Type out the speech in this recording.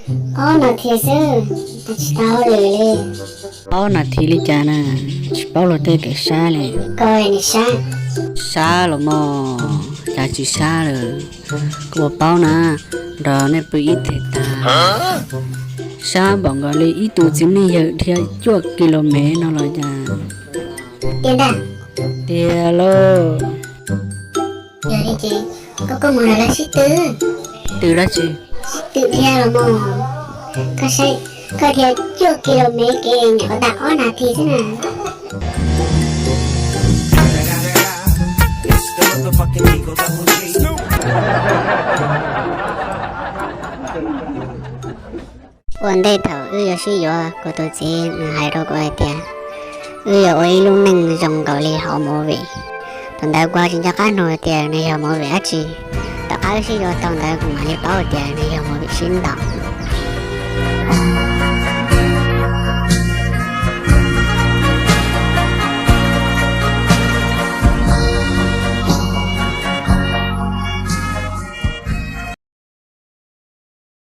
Ob nas this xwb, tsis tau hauj lwm li. Ob nas this li cas na, tsis paub luag tej kev sab li. Koj nws sab. Sab los mog, cas tsis sab lawm. Kuv paub na, nrog nej pw ib teg tag, sab npaum nkaus li ib tug txiv neej yawg dhia cuaj ki lo mev no los cas. Tiag ntag. Tiag lauj. Yog li ces koj kuj mus nrog lawv sib tw. Tw dab tsi? Sib tw dhia los mog. Koj saib, koj dhia cuaj ki lo mev kev nyuam qhuav tau ob nas this xwb na. Ua ntej thaum wb yuav sib yuav, kuv tus txiv nws hais rau kuv hais tias wb yuav ua ib lub neej zoo nkaus li hauv movie. Thaum ntawd kuv ho tsis nco qab nug tias nws yog movie dab tsi. Tom qab wb sib yuav tau ntawd kuv mam li paub tias nws yog movie sib ntaus.